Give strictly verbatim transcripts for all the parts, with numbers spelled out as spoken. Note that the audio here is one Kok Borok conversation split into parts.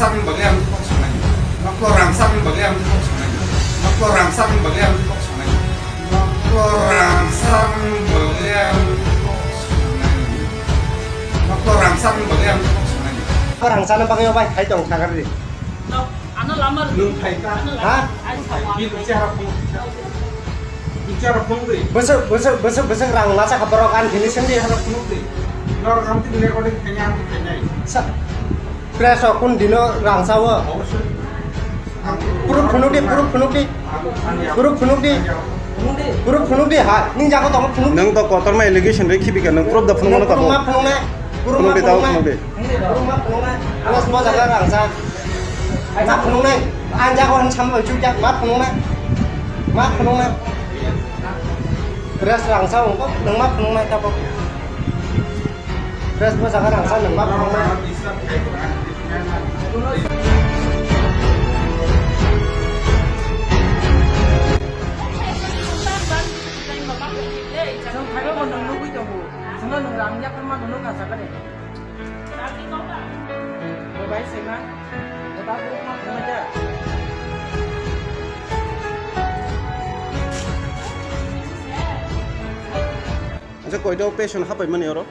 Rangchakni bagwi ang kok sanai. Nokto rangchakni bagwi ang kok sanai. Nokto rangchakni bagwi ang kok sanai. Nokto rangchakni bagwi ang kok sanai. Nokto rangchakni bagwi ang kok sanai. Rangchakni bagwi obai khai tong sagar di. Nok, ano lama. Nwng khai ta? Ano lama. Ha? Ai, sawa. Bini chehara phunuk. Bini chehara phunuk di. Bwswk, bwswk, bwswk, bwswk rang masa kha borok ani thini sengdi. Chehara phunuk di. Norok ang tini recording khainai, ang tini khainai. Sa-, press o kun dino rang sao? Obosoi. Ang proof phunuk di, proof phunuk di. Ang, ang ya. Proof phunuk di. Ang ya. Proof phunuk di, ha. Ning jago tongo phunuk. Nwng to kotorma allegation ri khibi kha, nwng proof da phunuk mano tabo. Proof ma phunuk nai. Proof ma phunuk di, tabo phunuk nai. Phunuk di. Proof ma phunuk nai. Alas mo jaga rang sa. Ma phunuknai, ang jaga hwn sambai chukjak, ma phunuknai, ma phunuknai. Rest rangsa wngkok, nwng ma phunuknai tabok. Rest bo jaga rangsa, nwng ma phunuknai. Chwng phaiba bo nwng nugwi tongo, chwngno nwng rang yakarma nukha sakani. Bo bai sima. Bo ta bo ma khna ja. Acha koito patient hapai mani oro.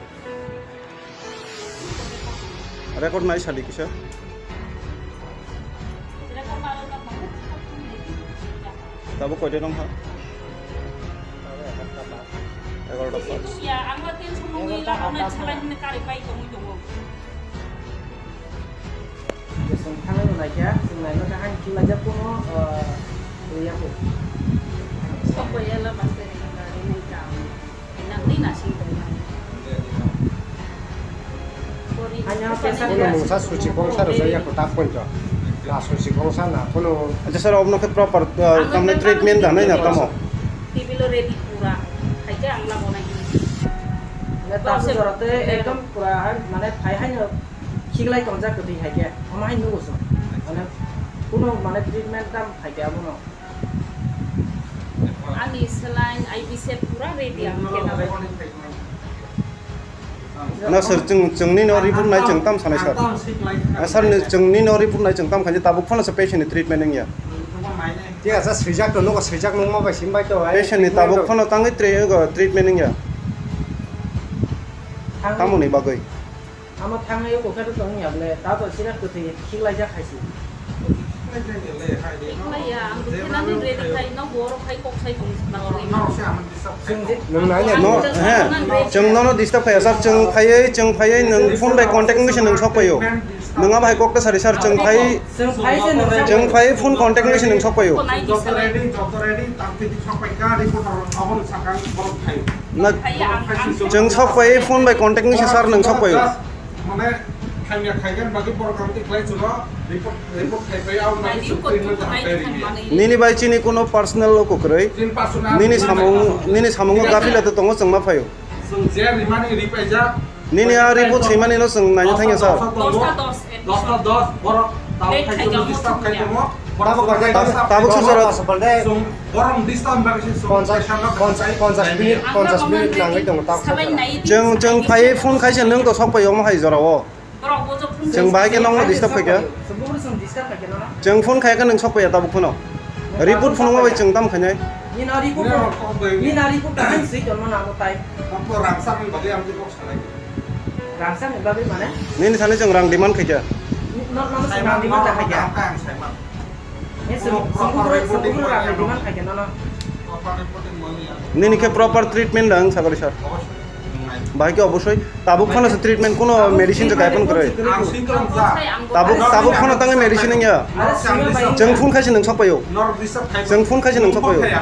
Record nai sadi kisa. Tabuk koita nong ha? Egaroh ta pas. Ya, ang la tension nungwi la, ang na chalai ni kari pai tongwi tongo. Chwng thangnai no naikha, chwng naino kha, ang khe laijak kuno, eh, ya ko. Sopo ya la, bas ni gari ni kam. Nang ni nasing tong. Ano mungsa suchi kongsa rwjak ya ko tak poito. Na suchi kongsa na kono. Acha sir, obno khe proper, uh, tamni treatment da nai na tamo? Tibilo ready pura. Khaikhe ang labo nai. Na tasu jorate ekdom pura hai, mane phai hai no khiklai tongjak kwtwi hai khe. Omo hai nugo so. Mane kuno mane treatment tam khai khe abono. Ani saline, I V set pura ready ang khe na. Na sir, chwng, chwngni no report nai chwng tam sanai sir. Ah, sir, ni chwngni no report nai chwng tam khainai tabuk phano se patient ni treatment wngya. Thik ase, swijak to nugo, swijak nungma bai sim bai to, ai. Patient ni tabuk phano tangwi tre-, go treatment wngya. Tamo ni bagwi. Amo thangwi kok khe tong ya ble, ta to sira kwthwi khiklaijak hai se. Khiklaiya, ang to khe nang ready khai, no borok khai kok sai tong. Chwng je Nwng nai nai. No, he, chwng nono disturb khaya, sir, chwng phaiwi, chwng phaiwi nwng phone bai contact wngwi se nwng sok paio. Nwng abo hai kok ta sari, sir, chwng phai, chwng phai se nwng sok chwng phaiwi phone contact wngwi se nwng sok paio. Joto ready, joto ready, tang twi sok pai ka, report abo nwng sakang borok khai. Na, chwng sok pai phone bai contact ni se sir nwng sok pai o. Mane, khaimya khaigan bagwi borok ang tikhlai chuno report, report khai pai, ang bagwi chwng treatment khai pai rigi. Nini bai chini kuno personal o kwkrwi. Chini personal nini samung, nini samungo gafila to tongo chwng ma phai o. Chwng je rimani ripaijak. Nini a report swimani no chwng naina thangya sir. Dosta dos. Dosta dos, borok tabuk khai tongo, disturb khai tongo. Tabuk khai tongo. Tabuk sujaro. Borok disturb bagwi se chwng ponchas, ponchas, ponchas minute, ponchas minute nangwi tongo, tabuk sujaro. Chwng, chwng phaiwi phone khaisa nwng to sok pai omo hai jorao. Chwng bahai khe nokno disturb khaikha. Chwng phone khaikha nwng sok paiya tabuk phano. Report phunukma bai chwng tam khainai. Nini report, nini report kaham swi tonmano abo tai. Rangchak ni bagwi mane? Nini thani chwng rang demand khaikha. No, no, no, rang demand khaikha. Ang saiman. Eh, sum-, sumbukur, sumbukur rang demand khaikha, no, no. Nini khe proper treatment da wng sakori sir. Bahai khe obosoi tabuk phano se treatment, kuno medicine je kaiphano kwrwi. Tabuk, tabuk phano tangwi medicine wngya. Chwng phone khaise nwng sokpaio. Chwng phone khaise nwng sokpaio. Nini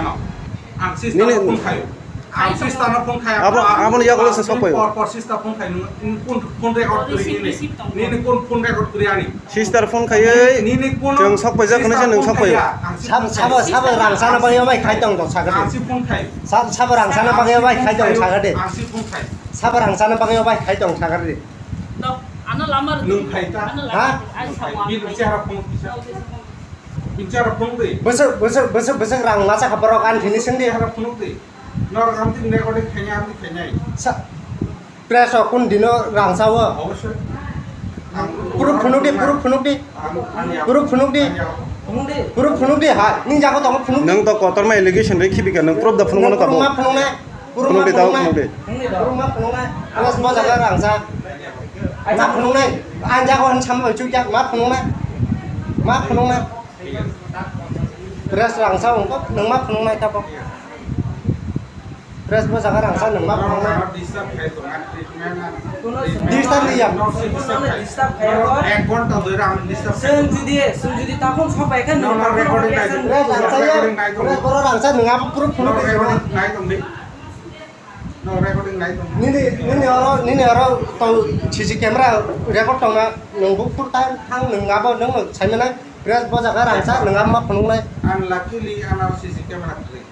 Ang sister no phone khayo. Ang sister no phone khayo. Abo, abo ni yagulo se sokpayo. Por, por sister phone khayo. Nini phone, phone record kori nini. Nini phone, phone record kori ani. Sister phone khayo. Nini phone. Chwng sokpaijak hwnwi se nwng sokpayo. Sabo, sabo, sabo rang sana bagwi obai khai tong tong sagade. Ang si phone khayo. Sabo, sabo rang sana bagwi obai khai tong sagade. Ang si phone khayo. Sabo rang sana bagwi obai khai tong sagade. Dok, ano lamar. Nwng khai ta? Ano lamar. Ha? Nwng khai. Bini chehara phone kisa. Bini chehara phone de. Bwswk, bwswk, bwswk, bwswk rang masa kha borok ani thini sengdi. Chehara phone de. Norok amtwi recording khainai, amtwi khainai. Sa-, press o kun dino rang sao? Obosoi. Ang proof Proof phunuk di, proof phunuk di. Proof phunuk di. Proof phunuk di, ha. Nini jaga tongo phunuk di. Nwng to kotorma allegation ri khibi kha, nwng proof da phunuk mano tabo. Proof ma phunuk nai. Proof ma phunuk nai. Phunuk di tabo, phunuk di. Proof ma phunuk nai. Press bo jaga rangsa. Ma phunuk nai. Ang jaga hwn sambai chukya, ma phunuk nai. Ma phunuk nai. Press rangsa wngkha, nwng ma phunuk nai tabo. Press bo jaga rangsa nwng ma phunuknai. Disturb liya. Ek ghonta dhori ang disturb. Chwng jodi, chwng jodi takhon sopai khe nwng recording nai. Press rangsa ya. Press borok rangsa nwng abo proof phunuk di. Nini, nini oro, nini oro tong C C camera record tongna nwng bo full time thang nwng abo nwng saimanai. Press bo jaga rangsa nwng abo ma phunuknai. Unluckily ano C C camera kwrwi.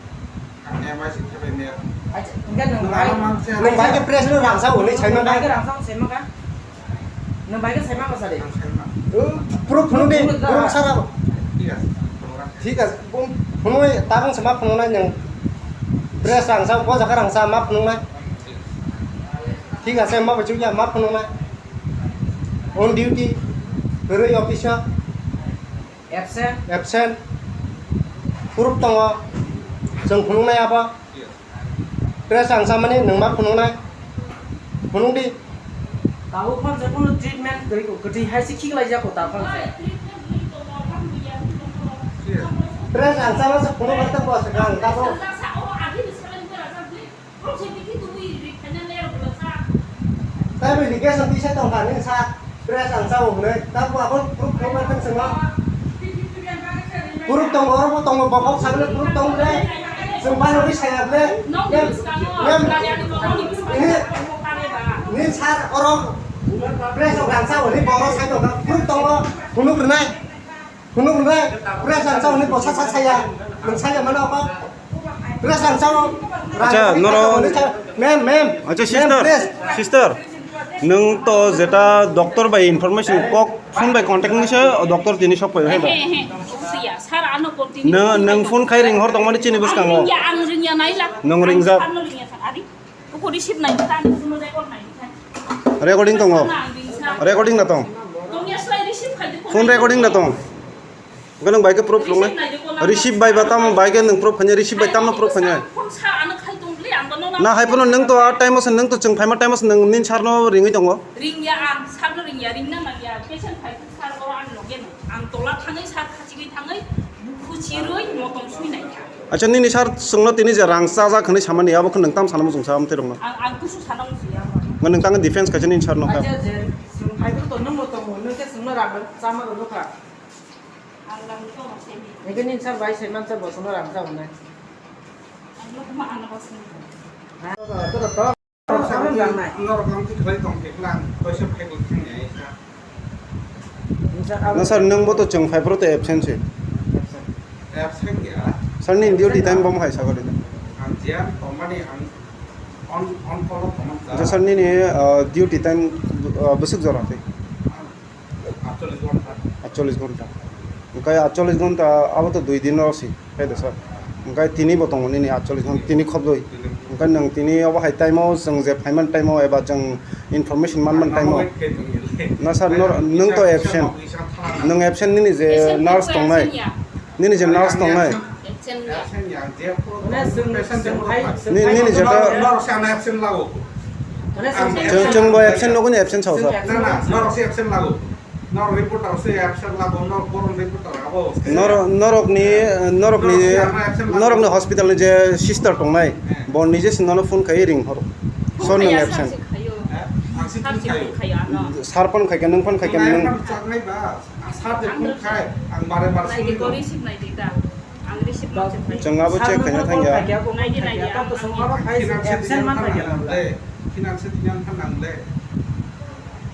Ang M I C khe bai mer. Acha, hwnkhe nwng bai, nwng bai khe press no rangsa hwnwi saimang kha. Nwng bai khe rangsa hwnwi saimang kha. Nwng bai khe saimang kha sadi. Ang saimang. Proof phunuk di, proof sara. Thik ase, phunuk ase. Thik ase, phunuk, tabung se ma phunuknai nwng. Press rangsa, bo jaga rangsa ma phunuknai. Thik ase, ma bachukya ma phunuknai. On duty, kwrwi office o. Absent. Absent. Proof tongo. Chwng phunuknai abo. Press ang samani nwng ma phunuknai. Phunuk di. Tabuk phano je kono treatment kwrwi ko, kwtwi hai se khiklai jako ta phano je. Press ang sama se phunuk khe ta bo se kang ta bo. Tei bai ligation tisa tongkha nini sa press ang sao hwnwi. Tamo abo proof khe ma thang swngo. Proof tongo, oro bo tongo, bokhok sabile proof tong ble. Chwng bai rogwi saya ble. Mem, mem, ini, nini sir oro press rok ang sao hwnwi borok sai tongkha. Proof tongo, phunuk rwnai. Phunuk rwnai, press ang sao ni bosa sa saya. Nwng saya mano apa? Press ang sao. Acha, norok, mem, mem. Acha, mem, sister, please. Sister. Nwng to jeta doctor bai information kok phone bai contact ni se, o doctor tini sok pai hai da. He, he, he. Siya, sir, ano continue. Nwng, nwng phone khai ring hor tongmani chini bwskango. Ang ringya, ang ringya naila. Nwng ringjak. Ang sir no ringya, sir. Ari. Buku receipt nai, ta ani phone record nai, ta. Recording tongo. Na, ang ringsa. Recording na tong. Tongya slai receipt khai di phone. Phone recording na tong. Ganang bai ke proof phone nai. Receipt bai ba tamo bai ke nwng proof phanya, receipt bai tamo proof phanya. Phone sa ano khai tong bli, ang bono na. Na hai phone nwng to a time o se nwng to chwng phaima time o se nwng nin sir no ringwi tongo. Ringya ang, sir no ringya, ringna nangya. Patient phai sir oro ang loge no. Ang tola thangwi sir Chigwi thangwi, bukhu chirwi, motom sui nai kha. Acha, nini sir chwngno tini je rang chajak hwnwi samani, abo khe nwng tam sana muchung sa, amtwi rokno? Ang, ang kusu sana muchung ya. Nwng tang defense kaisa nini sir no kha. Acha, je chwng phaibrwk to nwng bo tongo, nwng khe chwngno rang chama rwno kha. Ang rang to ma semi. Eke nini sir bai sai mansa bo chwngno rang cha hwnwi. Ang lo ma ano ba semi. Ha, to, to, to. Norok ang twi khlai tong khe klang, koisa phai bo thang ya kha. Na sir, nwng bo to chwng phai phuru to absent se. Absent ya. Sir, nini duty time bo hai sakali. Ang jia tongmani ang on, on call o tongmani. Acha sir, nini, uh, duty time, uh, bwswk jora twi? Atchollish ghonta. Atchollish ghonta. Hwnkhe atchollish ghonta abo to dui din o si, hai da sir. Hwnkhe tini bo tongo nini atchollish ghonta, tini khobdoi. Hwnkhe nwng tini obo hai time o chwng je phaimani time o eba chwng information manmani time o. Na sir, nor-, nwng to absent. Nwng absent nini je nurse tongnai. Nini je nurse tongnai. Absent ya. Absent ya, je pho-, Mane chwng, patient chwng je hai, pho-, chwng ni-, hai nini jeta norok se ano absent lago. Mane chwng, chwng, chwng bo absent nogo ni absent sao sa. Na, na, norok se absent lago. Norok reporter se absent lago, norok boron reporter abo. Norok, norok ni, norok ni, norok se ano absent lago. Norok ni hospital ni je sister tongnai, eh, bo nije se nono phone khai ring horo. Phone so nwng khai ya, absent. Sir se khayo. Eh? Ang se phone khayo. Sir se phone khayo, ano. Sir phone khai khe, nwng phone khai khe, nwng. Ang phone chaknai ba. Sir je phone khai, ang bare bare simi. Naidi ko receive naidi ta. Ang receive no check khai. Chwng abo check khaina thangya. Naidi naidi. Finance se absent man thangya. Finance se tini ang thang nang le.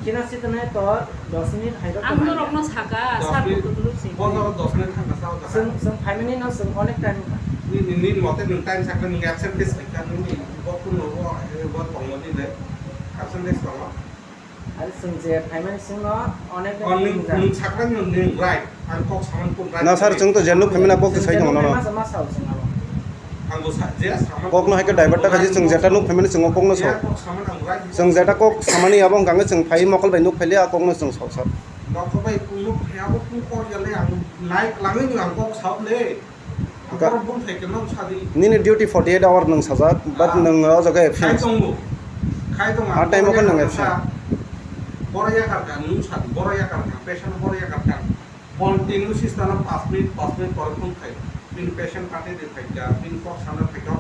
Finance se tini to dos minute hai rok. Ang norok no saka, sir bo kutuluk se. Bo norok dos minute thang ka sao. Chwng, chwng phaimani no chwng onek time. Ni, ni, ni mote nwng time sakle nwng absent case khai ka nwng ni bo kun no bo, bo tongmo ni le. Absent case tongo. Ari chwng je phaimani chwngno onek. O, nwng, nwng sakra nwng, nwng right. Ang kok samani kok right. Na sir, chwng to je nuk phaimani kok to sai tongo nono. Masa, masa chwng abo. Ang bo sa-, je samani kok no hai khe divert ta khaji, chwng jeta nuk phaimani chwng o kok no sao. Je kok samani ang right. Chwng jeta kok samani abo hwnkha hwnkhe chwng phai mokol bai nuk phaili a kok no chwng sao sir. Kok bai kuluk phai abo kung kok ya le ang nai klangwi nwng ang kok saut le. Ang Ka- kok bun thai ke nwng sadi. Nini duty forty eight hour nwng sajak, but Ah. Nwng o jaga Khai absent. Tongo. Khai tongo. Ah, time o khe nwng absent. Boro yakar ka nwng sadi, boro yakar ka, patient boro yakar ka. Continue system o pas minute, pas minute pore phone khai. Pin patient party de khai ka, pin kok sana khai ka,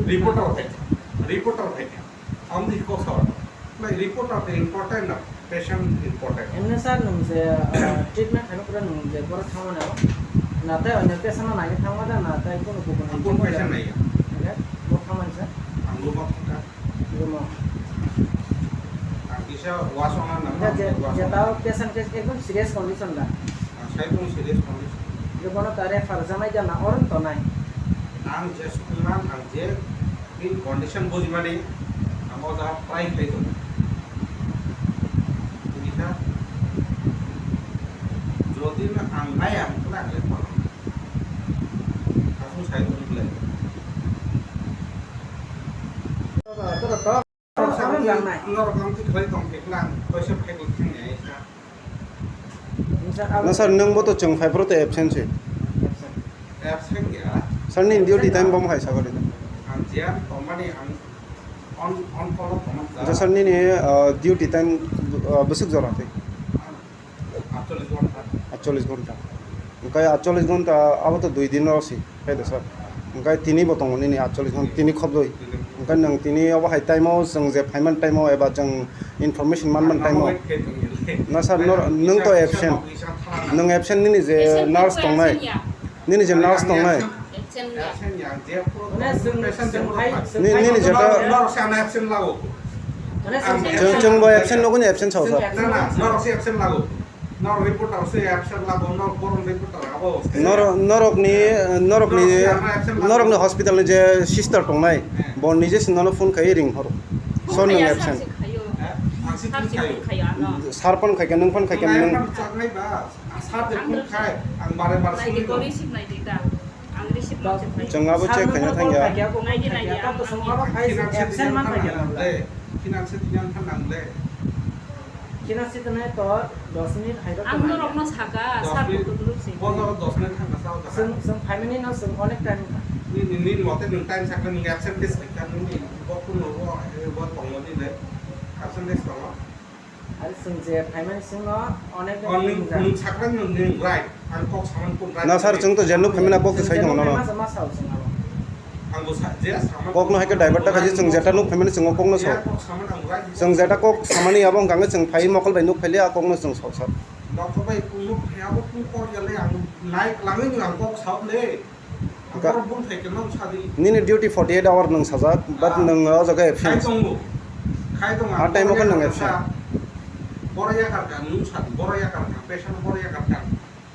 Reporter khai ka. Reporter khai ka. Ang di kok sa. Like reporter de important na, patient important. Emne sir, nwng je, ah, treatment khaina pura nwng je boro thangmani o. Na tai onyo patient no naina thangma da, na tai kono kono Ang kono patient naiya. Oke, bo thangmani sir. Ang bo bak ka. Bo no. Ang kisa was ona nang. Oke, je, je tao patient case ekdom serious condition da. Ang sai tong serious condition. Je bono ta refer janai da na oron to nai. Ang je sukuma, ang je Bini condition bujimani amo jaga try khlai tongo. Buji kha, jodi no ang nai ang khe ang le pha. Aswk sai tong khlai. Norok ang khe khlai tong khe khlai ang kaisa phaikhe thang ya kha. Na sir, nwng bo to chwng phai phuru to absent se. Absent ya. Sir, nini duty time bo hai sakali. Ang jia tongmani ang on, on call o tongmani. Acha sir, nini, ah, duty time, ah, bwswk jora twi? Aatchollish ghonta. Aatchollish ghonta. Hwnkhe aatchollish ghonta abo to dui din o si. Hai da sir. Hwnkhe tini bo tongo nini aatchollish ghonta, tini khobdoi. Hwnkhe nwng tini obo hai time o, chwng je phaimani time o eba chwng information manmani time o. Na sir, nor-, nwng to absent. Nwng absent, nini je nurse tongnai. Nini je nurse tongnai. Ni-, nini je ta. Chwng, chwng bo absent nugo ni absent sao sir. Nor reporter se absent lago, nor borom reporter abo. Nor-, norokni, norokni, norokni hospital ni je sister tongnai, bo nije se nono phone khai ring horo. Sir nwng absent. Sir phone khai kha, nwng phone khai kha, nwng. Sir je phone khai, ang bare bare sini. Chwng abo check khaina thangya. Finance se tini ang thanang le. Kina se tini to dos minute hai rok. Ang norok no saka, sir, minute. Bo norok dos minute thangka sa o jaga. Chwng, chwng phaimani no chwng onek time wngkha. Ni, ni, ni mote nwng time sakle nwng absent case khaikha, nwng ni bo phone no bo, eh, bo tongo ni le. Absent case tongo. Are chwng je phaimani chwng no onek time wngkha. Nwng sakle nwng, nwng right. Ang kok saman kun right. Na sir, chwng to je nuk phaimani kok to sai tongo no. Ma sa, ma sa o chwng abo. Kok no hai khe divert ta khaji, chwng jeta nuk phaimani chwng o kok no sao. Chwng jeta kok samani abo hwnkha hwnkhe chwng phai mokol bai nuk phaili a kok no chwng sao sir. Nini duty forty eight hour nwng sajak, but nwng o jaga absent. A time o khe nwng absent.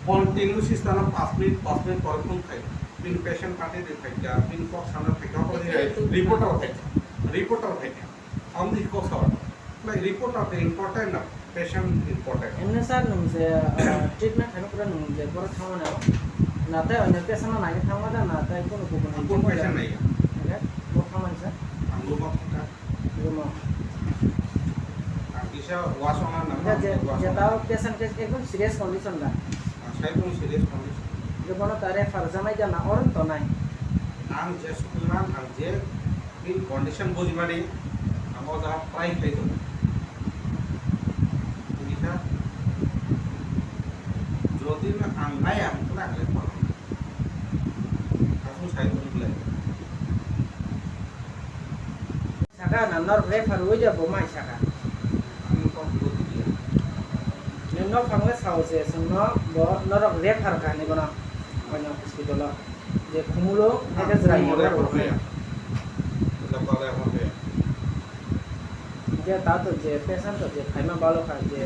Continue system o pas minute, pas minute pore phone khai. Bini patient party de phaikha, bini kok sana phaikha, reporter phaikha, reporter phaikha. Ang di kok sa. Like reporter de important na, patient important. Emne sir, nwng je, ah, treatment khaina pura nwng je boro thangmani o. Na tai onyo patient no naina thangma da, na tai kono kono. Ang kono patient naiya. Oke, bo thangmani sir. Ang bo bak ka. Rumo. Ang kisa was ona nang. Enggak, je, was je ona. Tao patient case ekdom serious condition da. Ang sai tong serious condition. Je bono ta refer janai da na oron to nai. Ang je sukuma, ang je bini condition bujimani, ang o jaga try khlai tongo. Buji kha, jodi no ang nai ang khe ang le pha. Aswk sai tong khlai. Saka na norok refer wi de bo mai saka. Nwng no phangwi sao je chwngno bo norok refer kha hinwi bono hospital o. Je khumulo, ah, haikhe chwrai khumulo norok refer kha. Hwnkhe tato je patient to je phaima balo kha je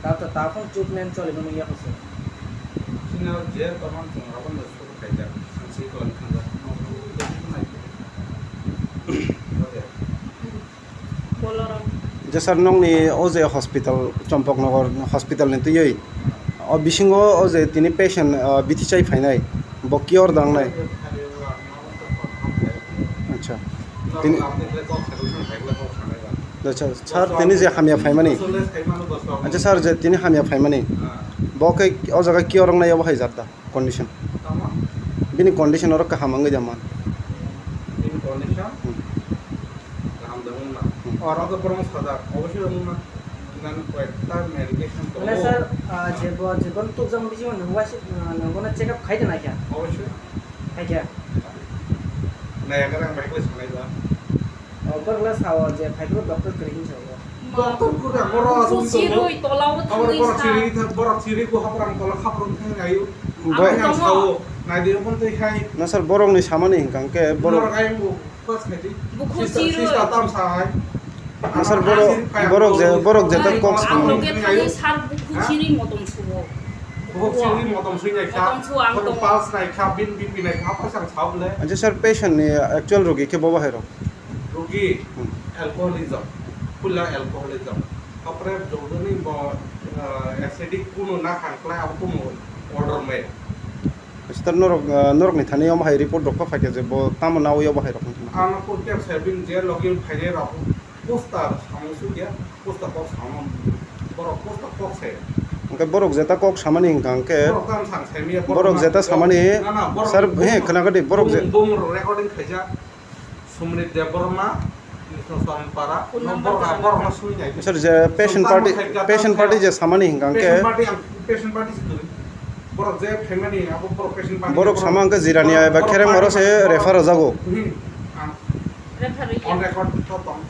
tato taphung treatment choli mani ya kho se. Chini je tomang chwng abono suru khaijak, ang se tong thangja. Je sir, nokni o je hospital, Champaknagar hospital ni twiwi, o bisingo o je tini patient, ah, bithi chai phainai, bo kiyor dangnai. Acha. Tini, Acha, sir, tini je hamya phaimani. Acha, sir, je tini hamya phaimani. Bo khe o jaga ki orang nai obo hai jat da condition. Bini condition oro kaham wngwi da man. Bini condition? Hmm. Kaham da wngma. Hmm. Oro to borok sajak, obosoi wngma. Nan koyekta medication tongo. Mane sir, ah, je bo, je bono tukjak bisingo nwng waisa, ah, nwng bono check up khai de naikha? Obosoi. Khai kha. Naiyakhai ang bai khe sanai ba. Oh, borok le sao je phaikhe doctor kwrwi hinwi sao. Doctor kwrwi ang borok buso chirwi tola o thangwi borok sa. Chirwi thang, borok chirwi bo haprang tola haprang thang ayu. Ang tongo. Sao, nai de omo tei khai. Na sir, borok ni samani hinkha hwnkhe borok. Borok ayang bo. Bukhu chirwi. Sista tam sai. Sir, borok, borok je, borok je ta kok ang samani. Loge thangwi sir bukhu chirwi motom suo. Bukhu chirwi motom sui nai kha. Motom suo ang tongo. Pulse nai kha, bin, bin, bin nai kha, apa sang sao le. Acha sir, patient ni actual rogi khe bobo hai rok? Rogi, hmm, alcoholism, full alcoholism. Apre jodoni bo, eh, acidic kunu na khangkla, abo kunu order mai. Sir, norok, ah, norokni thani omo hai report rok phaikha je bo tamo nawi obo hai rok wngkha. Ano kok tep sai bini je logi phainai rok poster samung sugya, poster kok samung. Borok poster kok sai. Hwnkhe borok jeta kok samani hwnkha hwnkhe borok tam sang sai miya, borok jeta samani, na, na, borok sir, bum, he, khwnakhadi, borok je bum, bum recording khaijak. Sumrit Debbarma, Krishna Swami Para, phone number borok, borok no sui nai. Sir, je patient party, patient party je samani hingka hingke. Patient party ang, patient party si duri. Borok je family abo borok patient party. Borok sama hingke jirani eba borok khereng party oro se borok refer jago. Hmm, ang refer on record to tong.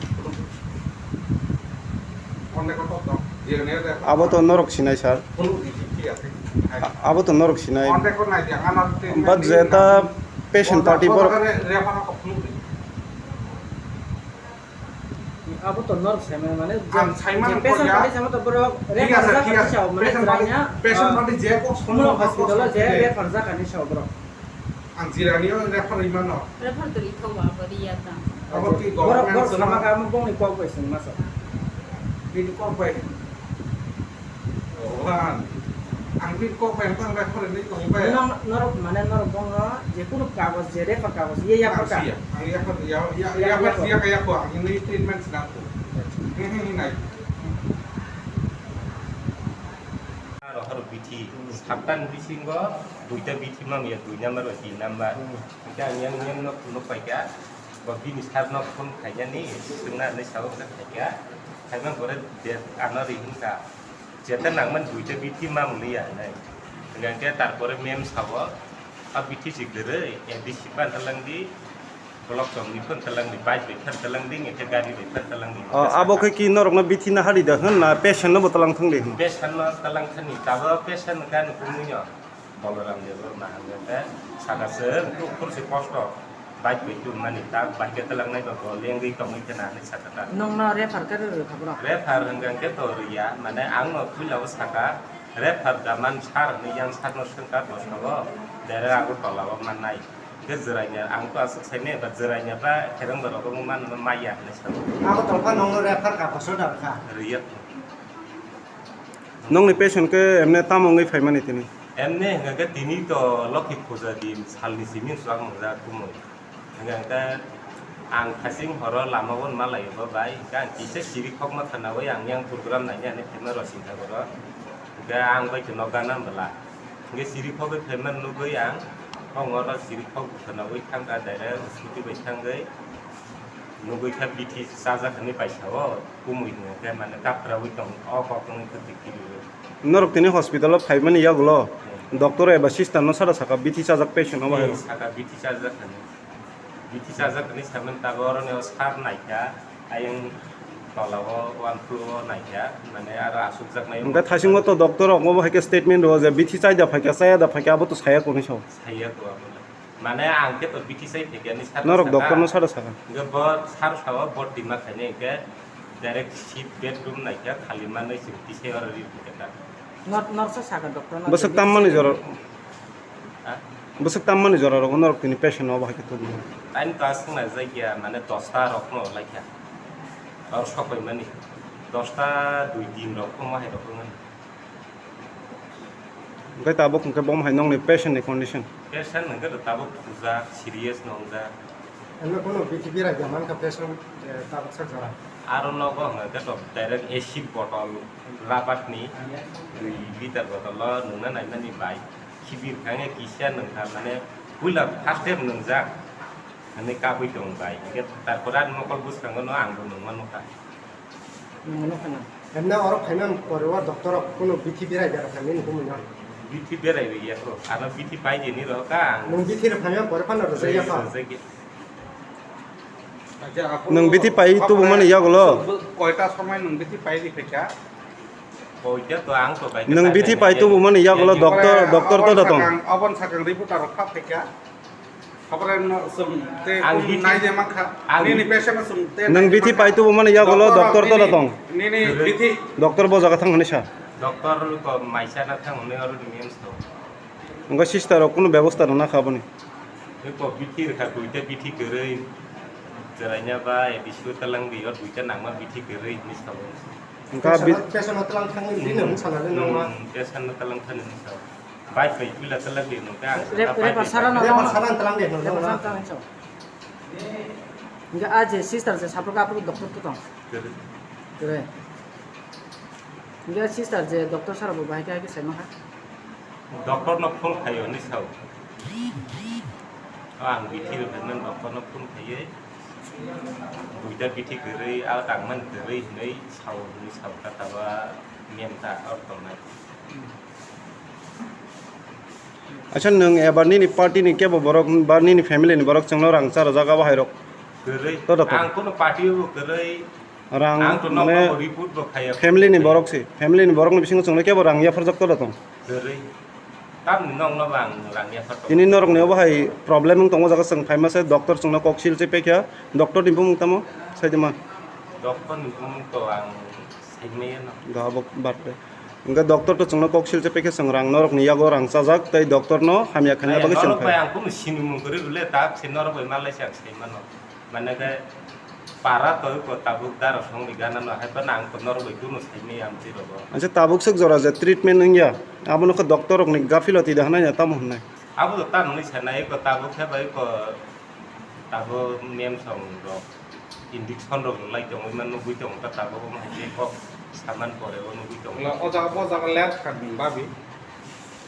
On record to tong. Jirani refer. Abo to norok sinai sir. Phone di si ki ate. Abo to norok sinai. On record nai dia, ano. But je ta patient party borok. Abo to norok saimani mane je, ang saimani je patient party sama to borok refer jak kani sao mane patient party, patient party je kok sono hospital je refer jak kani sao borok. Ang jirani o refer imano. Refer to ithok abo riya ta. Abo ki borok, government borok sama ka amo bongni kok bai sing masa. Bini kok bai. Bhagwan, ang bini kok bai tang bai khore ni tong bai. Nang norok mane norok bongno je kunu kagoj je refer kagoj ye ya pharka. Ang ya pharka ya ya ya ya ya ya ko ang ni treatment sinang ko. Ni ni ni nai. Rohor bithi, saptan bisingo duita bithi mam ya dui number ba tin number. Hingke ang yang yang no phunuk paikha, bo bini sar no phone khainani, swngna hinwi sao khe khaikha, khaima bore de ano ri hwnka, jeta nangmani duita bithi mamliya hinwi. Hingke tarpore mem sao, a bithi si kwrwi, A D C phan talangdi, block chomni phan talangdi, bike bai phan talangdi, hingke gari bai phan talangdi. O, abo khe ki norokno bithi na hari da hwn na patient no bo talang thangdi hwn? Patient no talang thani, tabo patient gani kumui no. Balaram Debbarma hwnka khe saka chwng, bukhuk se kosto, bike bai tubumani tak, bike khe twlangnai ba bo lengwi tongwi kheno hinwi saka ta. Nokno refer khe rw rw kha bro? Refer hwnka khe to rwya, mane ang no puila o saka, refer da man sir hinwi yang sir no swngkha bwskango, direct Agartala o mannai. Hwnkhe jwraina, ang to aswk saimanya ba jwraina ba khereng borok wngwi mano maya hinwi saka. Agartala nokno refer kha bwswk da kha? Rwya. Nokni patient khe emne tamo wngwi phaimani tini? Emne hwnka khe tini to Lokhi puja din salni simi swk mwngjak kumui. Hwnka khe ang thasing horo lama o malaio bo bai, hwnka ang kisa siri khokma khwnaui ang yang program naina hinwi phaima Rosingkha boro. Hwnka ang bai khe nok gana bwla. Hwnka siri khogwi phaima nugui ang, hong oro siri khok khwnaui thangkha direct scooty bai thangwi. Nugui kha bithi chajak hinwi bai sao, kumui hwnka khe mane kaphraui tong, o kok wngwi khe twi kirio. Norok tini hospital o phaimani yagulo doctor eba sister no sara saka bithi chajak patient obo hai rok. Saka bithi chajak hinwi. Bithi chajak hinwi samani tabok oroni o sar naikha, ayang tola o one floor o naikha, mane aro asukjaknai. Hwnkhe thasingo to doctor rok obo hai khe statement rwo je bithi chai da phaikha, chaya da phaikha, abo to saya kok hinwi sao. Saya kok abo. Mane ang khe to bithi chai phaikha hinwi sar norok saka. Doctor no sara saka. Hwnkhe bo sar sao bo tima khainai hwnkhe direct seat bedroom naikha khali manwi se bithi chai oro ri phaikha ta. Nor-, norsa saka doctor no. Bwswk tammani jora. Ha? Bwswk tammani jora rok norok tini patient no obo hai khe tubungo. Time to aswk nai jakya mane dosta rok no laikha. Oro sokoimani dosta dui tin rok wngma hai rok wngmani. Hwnkhe tabuk hwnkhe bo hai nokni patient ni condition? Patient hwnkhe to tabuk thujak, serious no wngjak. Emno kono bithi birai da mankha patient, eh, tabuk sak jora? Aro nogo hwnka khe to direct acid bottle, rabar ni dui liter bottle o nungna naimani bai. Khibir kha wngkhe kisa nungkha, mane puila first time nungjak hwnwi kabui tong bai. Hwnkhe tarpore ani mokol bwskango no ang bo nungma nukha. Nungma nukha na? Emne oro phaimani pore o doctor rok kuno bithi berai berai kha nini bumui no? Bithi berai ya kho, ano bithi pai jeni rw kha ang. Nung bithi rw phaimani pore phano rwjak ya kho? Rwjak ya. Nwng bithi pai tubumani yagulo? Koita somoi nwng bithi pai ri phaikha? Koita to ang to bai. Nwng bithi pai tubumani yagulo doctor, doctor to da tong? Aboni sakang reporter rok kha phaikha. Habra no sung te nai je mankha. Nini patient no sung te. Nwng bithi pai tubumani yagulo doctor to da tong? Nini bithi. Doctor bo jaga thang hwnwi sa. Doctor ko maisa na thang hwnwi aro ni M S to. Wngkha sister rok kunu bebosta rwna kha boni. Eko bithi rwkha, duita bithi kwrwi chwraina ba A D C o talang di, o duita nangma bithi kwrwi hinwi sao. Wngkha bi- Patient no talang thangwi bini hwn sana le nangma. Hmm, patient no talang thani hinwi sao. Bike bai pila talang di nungkha ang. Repa sara no. Repa sara talang di nungkha. Repa sara talang sao. Hingke a je sister je saprok aphuru doctor to tong. Kwrwi. Kwrwi. Hingke sister je doctor sara bo bahai khe hai khe sai mankha. Doctor no phone khaio hinwi sao. Ang bithi rwkha nang doctor no phone khaiwi. Duita bithi kwrwi, a tangmani kwrwi hinwi sao hinwi sao kha taba mem ta or tongnai. Acha nwng ebar nini party ni kebo borok ba nini family ni borok chwngno rang charajak abo hai rok? Kwrwi. Todo to. Ang kono party o kwrwi. Rang ang to mane nokno report bo khaiya. Family ni borok si, family ni borok ni bisingo chwngno kebo rang yapharjak todo tong? Kwrwi. Tamni nokno bo ang rang yaphar tong. Tini norok ni obo hai problem wng tongo jaga chwng phaima se doctor chwngno kok sil se pekya, doctor ni bumung tamo saidima? Doctor ni bumung to ang saimaya no. Ga abo birthday. Hingke doctor to chwngno kok sil se pekhe chwng rang norokni yago rang chajak tei doctor no hamya khaina bagwi chwng phai. Norok bai ang kunu sinimung kwrwi rwle tak se norok bai malai se ang sai mano. Mane khe para to ko tabuk daro songni gana no hai phano ang to norok bai kunu sai maya amtwi rogo. Acha tabuk swk jora je treatment wngya abono khe doctor rokni gafiloti da hwnwi tamo hwnwi. Abo to tamo hwnwi sanai ko tabuk khe bai ko Tabuk mem song rok injection rok rwlai tongwi ma nugwi tongo ta tabuk omo hai khe kok saman pore o nugwi tongo. Wala o jaga, o jaga ler kha ni babi.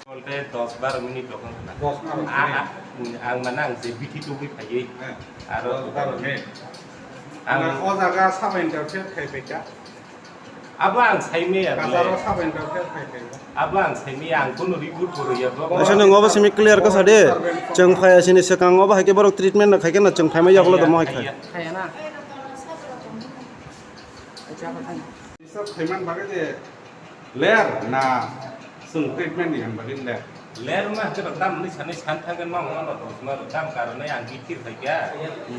Bolte dos baro minute rok wng khna. Dos baro minute. A, a, ang mane ang je bithi tubui phaiwi. He, aro dos baro minute. Ang o jaga sub interface khai phaikha. Abo ang saimaya bwle. Bazaro sabai rok khe phai phai. Abo ang saimaya, ang kunu report bo rwya bo. Acha nwng obo simi clear kha sadi. Chwng phai asini swkang obo hai khe borok treatment no khai khe no chwng phaima yagulo tamo hai khai. Khaya na. Acha, acha. Isa phaiman bagwi je ler na chwng treatment ni bagwi ler. Ler ma hwnkhe rok tam hwnwi sanwi san thangkhe ma wngma rok tongthokma rok tam karonwi ang bithi rwkhaikha.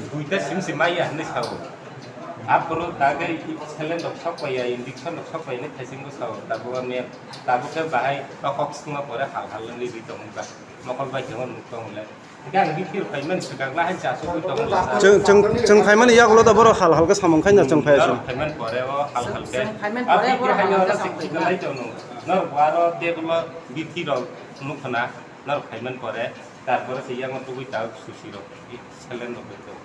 Duita sim se maya hwnwi sao. Aphuru dagwi saline rok sok paiya, injection rok sok paiya hwnwi thaisingo sao. Tabuk mem, tabuk khe bahai o kok swngma pore hal hal wngwi tongo ba. Mokol bai tongma nuk tongo le. Hwnkhe ang bithi rwkhaimani swkang lahai chasugwi tongo. Chwng, chwng, chwng phaimani yagulo da borok hal hal khe samung khaina chwng phaiya chwng. Norok phaimani pore o hal hal khe. Chwng phaimani pore borok hal hal khe samung khaina. Norok bo aro table o bithi rok nuk khna. Norok khaiman pore, tarpore se yang tugui ta susi rok, salen rok.